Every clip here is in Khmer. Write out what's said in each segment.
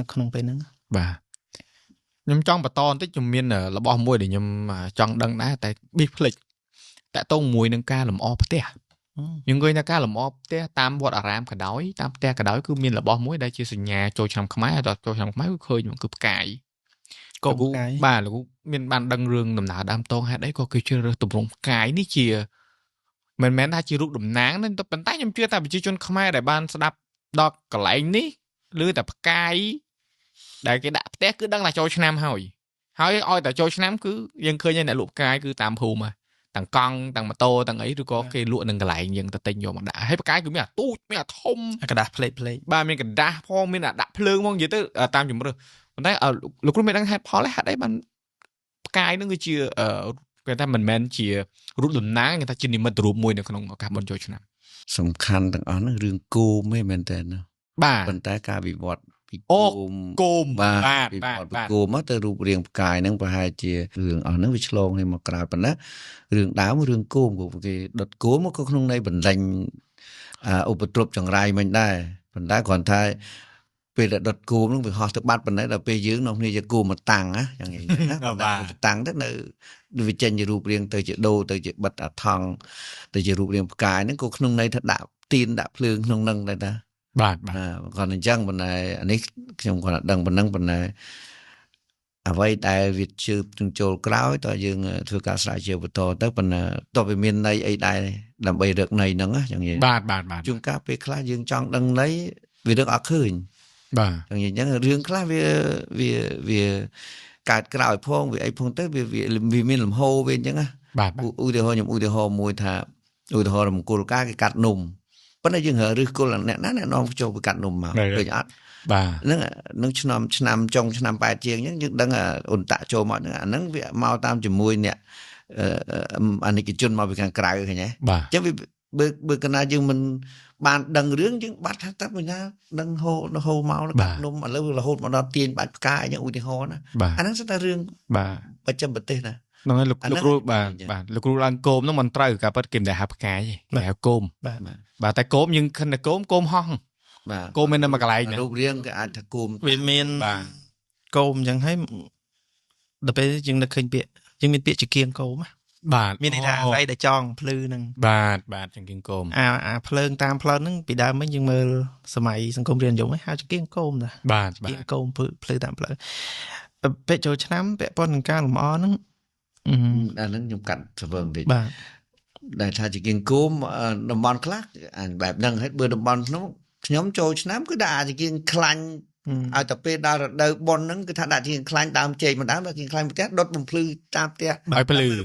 នៅក្នុងពេលហ្នឹង បាទខ្ញុំចង់បន្តបន្តិចខ្ញុំមានរបស់មួយដែលខ្ញុំចង់ដឹងដែរតែប៊ីសភ្លេចតកតងមួយនឹងការលម្អផ្ទះយើងឃើញថាការលម្អផ្ទះតាមវត្តអារាមក៏ដោយតាមផ្ទះក៏ដោយគឺមានរបស់មួយដែលជាសញ្ញាចូលឆ្នាំខ្មែរដល់ចូលឆ្នាំខ្មែរគឺឃើញគឺផ្កាយ កូនផ្កាយ បាទលោកមានបានដឹងរឿងដំណើរដើមតងហេតុអីក៏គេជ្រើសរើសទម្រង់ផ្កាយនេះជាមិនមែនថាជារូបតំណាងទេប៉ុន្តែខ្ញុំជឿថាប្រជាជនខ្មែរដែលបានស្ដាប់ដល់កន្លែងនេះឬតែផ្កាយដែលគេដាក់ផ្ទះគឺដឹងថាចូលឆ្នាំហើយហើយឲ្យតែចូលឆ្នាំគឺយើងឃើញអ្នកលក់ផ្កាយគឺតាមភូមិទាំងកង់ទាំងម៉ូតូទាំងអីឬក៏គេលក់នឹងកន្លែងយើងទៅទិញយកមកដាក់ហើយផ្កាយគឺមានអាទូចមានអាធំ អាក្រដាសផ្លេកផ្លេក បាទមានក្រដាសផងមានអាដាក់ភ្លើងផងនិយាយទៅតាមជំរើសប៉ុន្តែលោកគ្រូមានដឹងហេតុផលហេតុអីបានផ្កាយនឹងគឺជាគេថាមិនមែនជារូបតំណាងគេថាជានិមិត្តរូបមួយនៅក្នុងឱកាសបុណ្យចូលឆ្នាំ សំខាន់ទាំងអស់ហ្នឹងរឿងគោមឯងមែនតើណា បាទ ប៉ុន្តែការវិវត្តពី គោ ម គោម បាទ បាទបាទ ពីគោមទៅរូបរាងផ្កាយហ្នឹងប្រហែលជារឿងអស់ហ្នឹងវាឆ្លងគ្នាមកក្រោយប៉ុន្តែរឿងដើមរឿងគោមគេដុតគោមក៏ក្នុងន័យបណ្ដេញឧបទ្រពចង្រៃមិញដែរប៉ុន្តែគ្រាន់តែពេលដែលដុតគោមហ្នឹងវាហោះទៅបាត់ប៉ុន្តែដល់ពេលយើងនាំគ្នាយកគោមមកតាំងណាយ៉ាងនេះណាតាំងទៅនៅវាចេញជារូបរាងទៅជាដូទៅជាបិទអាថង់ទៅជារូបរាងផ្កាយហ្នឹងក៏ក្នុងន័យថាដាក់ទៀនដាក់ភ្លើងក្នុងហ្នឹងដែរតា បាទបាទ គាត់អញ្ចឹងប៉ុន្តែអានេះខ្ញុំគាត់ដឹងប៉ុណ្ណឹងប៉ុន្តែអ្វីដែលវាជឿនឹងចូលក្រោយតើយើងធ្វើការស្រាវជ្រាវបន្តទៅប៉ុន្តែតើវាមានន័យអីដែរដើម្បីរកន័យហ្នឹងចឹងនិយាយ បាទបាទបាទ ជួនកាលពេលខ្លះយើងចង់ដឹងន័យវារកអត់ឃើញ បាទ ចឹងនិយាយអញ្ចឹងរឿងខ្លះវាវាវាកើតក្រោយផងវាអីផងទៅវាវាមានលំហវាអញ្ចឹងណា បាទ ឧទាហរណ៍ខ្ញុំឧទាហរណ៍មួយថាឧទាហរណ៍មង្គលការគេកាត់នំប៉ុន្តែយើងរើសគល់អ្នកណាអ្នកនាំចូលទៅកាត់នំមកឃើញអត់ បាទ ហ្នឹងនឹងឆ្នាំឆ្នាំចុងឆ្នាំ8ជាងអញ្ចឹងយើងដឹងអ៊ុនតាក់ចូលមកហ្នឹងអាហ្នឹងវាមកតាមជាមួយអ្នកអានិកជនមកពីខាងក្រៅឃើញទេ បាទ អញ្ចឹងវាបើកណាយើងមិនបានដឹងរឿងយើងបាត់ថាតើបញ្ញាដឹងហូរហូរមកកាត់នំឥឡូវរហូតមកដល់ទាញបាច់ផ្កាអញ្ចឹងឧទាហរណ៍ណាអាហ្នឹងសិតតែរឿង បាទ បច្ចឹមប្រទេសណា ហ្នឹងហើយលោកគ្រូបាទបាទលោកគ្រូឡើងគោមហ្នឹងមិនត្រូវការពិតគេមិនដែលហៅផ្កាយទេគេហៅគោម បាទ បាទតែគោមយើងខិនតែគោមគោមហោះ បាទ គោមមាននៅមួយកន្លែង រូបរាងគេអាចថាគោម វាមាន បាទ គោមអញ្ចឹងហើយដល់ពេលយើងនឹកឃើញពាក្យយើងមានពាក្យចង្គៀងគោម បាទ មានន័យថាអ្វីដែលចង់ភ្លឺហ្នឹង បាទបាទចង្គៀងគោម អាភ្លើងតាមផ្លូវហ្នឹងពីដើមវិញយើងមើលសម័យសង្គមរាជនិយមហៅចង្គៀងគោមតា បាទ ចង្គៀងគោមភ្លឺតាមផ្លូវពេលចូលឆ្នាំពាក់ព័ន្ធនឹងការលម្អហ្នឹង អាហ្នឹងខ្ញុំកាត់ស្វើងតិច បាទ ដែលថាចង្គៀងគោមតំបន់ខ្លះអាបែបហ្នឹងហើយបើតំបន់ក្នុងខ្ញុំចូលឆ្នាំគឺដាក់អាចង្គៀងខ្លាញ់ឲ្យតែពេលដល់រដូវបុណ្យហ្នឹងគឺថាដាក់ជាងខ្លាញ់ដើមចេកមួយដើមដាក់ជាងខ្លាញ់ផ្ទះដុតបំភ្លឺតាមផ្ទះ ឲ្យភ្លឺ អូ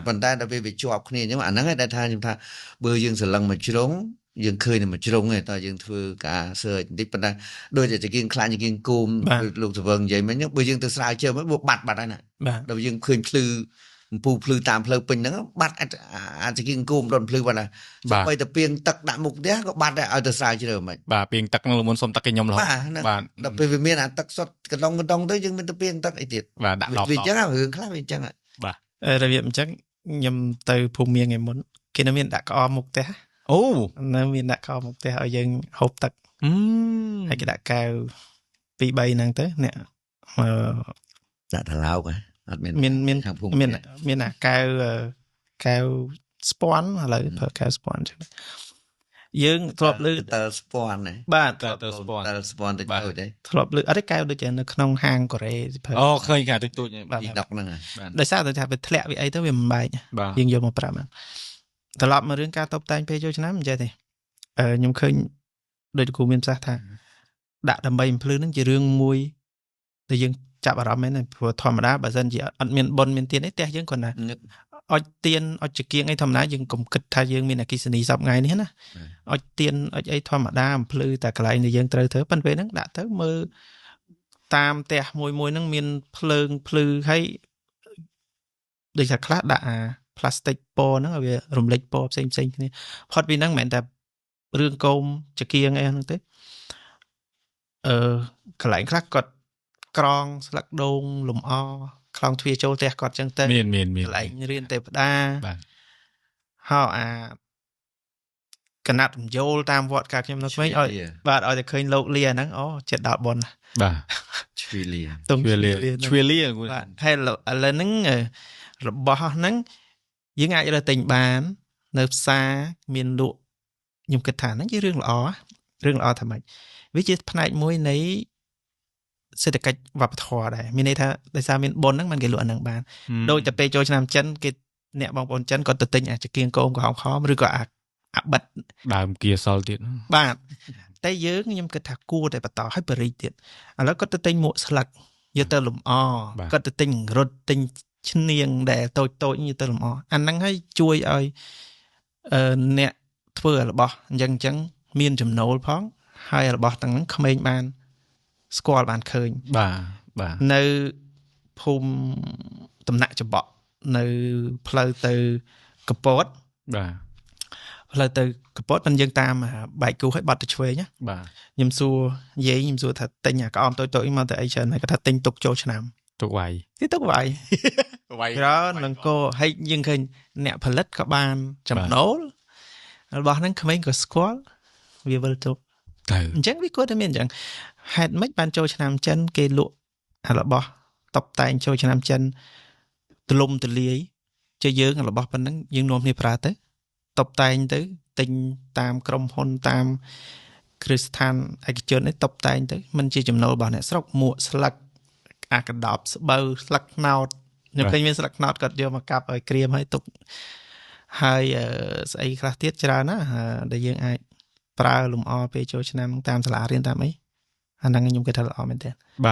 ប៉ុន្តែដល់ពេលវាជាប់គ្នាអញ្ចឹងអាហ្នឹងឯងដែលថាខ្ញុំថាបើយើងស្រឡឹងមួយជ្រុងយើងឃើញតែមួយជ្រុងឯងតើយើងធ្វើការ search បន្តិចប៉ុន្តែដូចតែជាងខ្លាញ់ជាងគោមលោកសវឹងនិយាយមិញបើយើងទៅស្រាវជ្រាវមកបាត់បាត់ហើយណាដល់យើងឃើញភ្លឺអំពូភ្លឺតាមផ្លូវពេញហ្នឹងបាត់អាចជាងគោមដុតភ្លឺបាត់ហើយបីតែពីងទឹកដាក់មុខផ្ទះក៏បាត់ដែរឲ្យទៅស្រាវជ្រាវមិន បាទពីងទឹកនឹងមុនសុំទឹកគេខ្ញុំរហូត បាទដល់ពេលវាមានអាទឹកសុទ្ធកណ្ដុងកណ្ដុងទៅយើងមានទៅពីងទឹកអីទៀត បាទដាក់ដប វាអញ្ចឹងរឿងខ្លះវាអញ្ចឹង បាទ របៀបអញ្ចឹងខ្ញុំទៅភូមិមៀងថ្ងៃមុនគេនៅមានដាក់ក្អមមុខផ្ទះ អូ នៅមានដាក់ក្អមមុខផ្ទះឲ្យយើងហូបទឹកហើយគេដាក់កែវ2 3ហ្នឹងទៅអ្នក ដាក់ត្រឡោកហ៎អត់មាន មានមានមានមានអាកែវកែវស្ពាន់ឥឡូវប្រើកែវស្ពាន់ចឹងយើងធ្លាប់លើ តើស្ពាន់ហ៎ បាទ តើស្ពាន់ តើស្ពាន់តិចតួចទេ ធ្លាប់លើអត់ទេកែវដូចជានៅក្នុងហាងកូរ៉េ ប្រើអូឃើញកាតិចតួច បាទ ដុកហ្នឹង ដោយសារតែថាវាធ្លាក់វាអីទៅវាមិនបែកយើងយកមកប្រាប់ត្រឡប់មករឿងការតបតែងពេលចូលឆ្នាំមិនចេះទេអឺខ្ញុំឃើញដូចគ្រូមានប្រសាសន៍ថាដាក់ដើម្បីបំភ្លឺហ្នឹងជារឿងមួយដែលយើងចាប់អារម្មណ៍មែនទេព្រោះធម្មតាបើសិនជាអត់មានបុណ្យមានទានទេផ្ទះយើងគ្រាន់តែអុចទៀនអុចចង្គៀងអីធម្មតាយើងកុំគិតថាយើងមានអគ្គិសនីសប្តាហ៍ថ្ងៃនេះណាអុចទៀនអុចអីធម្មតាបំភ្លឺតែកន្លែងដែលយើងត្រូវធ្វើប៉ុន្តែពេលហ្នឹងដាក់ទៅមើលតាមផ្ទះមួយមួយហ្នឹងមានភ្លើងភ្លឺហើយដូចថាខ្លះដាក់អាផ្លាស្ទិកពណ៌ហ្នឹងឲ្យវារំលេចពណ៌ផ្សេងផ្សេងគ្នាផុតពីហ្នឹងមិនមែនតែរឿងគោមចង្គៀងអីហ្នឹងទេអឺកន្លែងខ្លះគាត់ក្រងស្លឹកដូងលំអខ្លោងទ្វារចូលផ្ទះគាត់ចឹងទៅ មានមានមា នកន្លែងរៀនទេវតា បាទ ហៅអា កណាត់រំយោលតាមវត្តកាលខ្ញុំនៅក្មេងឲ្យបាទឲ្យតែឃើញលោកលាហ្នឹងអូចិត្តដល់ប៉ុន បាទ ជ្វីលា ទុំ ជ្វាលាជ្វាលា បាទហើយឥឡូវហ្នឹងរបស់ហ្នឹងយើងអាចរើសទិញបាន នៅផ្សារមានលក់ខ្ញុំគិតថាហ្នឹងជារឿងល្អរឿងល្អថាម៉េចវាជាផ្នែកមួយនៃសេដ្ឋកិច្ចវប្បធម៌ដែរមានន័យថាដោយសារមានបុណ្យហ្នឹងมันគេលក់អាហ្នឹងបានដូចតែពេលចូលឆ្នាំចិនគេអ្នកបងប្អូនចិនគាត់ទៅទិញអាចៀងគោមក្រហមខមឬក៏អាបិទដើមគៀសល់ទៀតបាទតែយើងខ្ញុំគិតថាគួរតែបន្តឲ្យបរិយទៀតឥឡូវគាត់ទៅទិញមួកស្លឹកយកទៅលម្អគាត់ទៅទិញរត់ទិញឈ្នាងដែលតូចតូចយកទៅលម្អអាហ្នឹងឲ្យជួយឲ្យអ្នកធ្វើរបស់អញ្ចឹងមានចំណូលផងហើយរបស់ទាំងហ្នឹងក្មេងបានស្គាល់បានឃើញបាទបាទនៅភូមិតំណាក់ច្បក់នៅផ្លូវទៅកពតបាទផ្លូវទៅកពតមិនយើងតាមបែកគូឲ្យបាត់ទៅឆ្វេងណាបាទខ្ញុំសួរយាយខ្ញុំសួរថាទិញអាក្អមតូចៗមកទៅអីច្រើនហើយគាត់ថាទិញទុកចូលឆ្នាំទុកវាយទីទុកវាយវាយច្រើននឹងគោហើយយើងឃើញអ្នកផលិតក៏បានចំណូលរបស់ហ្នឹងក្មេងក៏ស្គាល់វាវិលទុកទៅអញ្ចឹងវាគួរតែមានអញ្ចឹងហេតុម៉េចបានចូលឆ្នាំចិនគេលក់របស់តបតែងចូលឆ្នាំចិនទលំទលាយជាយើងរបស់ប៉ុណ្ណឹងយើងនាំគ្នាប្រើទៅតបតែងទៅទិញតាមក្រុមហ៊ុនតាមគ្រឹះស្ថានឯកជននេះតបតែងទៅមិនជាចំណូលរបស់អ្នកស្រុកមួកស្លឹកអាកណ្ដប់ស្បូវស្លឹកខ្នោតខ្ញុំឃើញមានស្លឹកខ្នោតគាត់យកមកកាប់ឲ្យក្រៀមឲ្យទុកហើយស្អីខ្លះទៀតច្រើនណាស់ដែលយើងអាចប្រើលម្អពេលចូលឆ្នាំតាមសាលារៀនតាមអីអាហ្នឹងខ្ញុំគិតថាល្អមែនទែន បាទ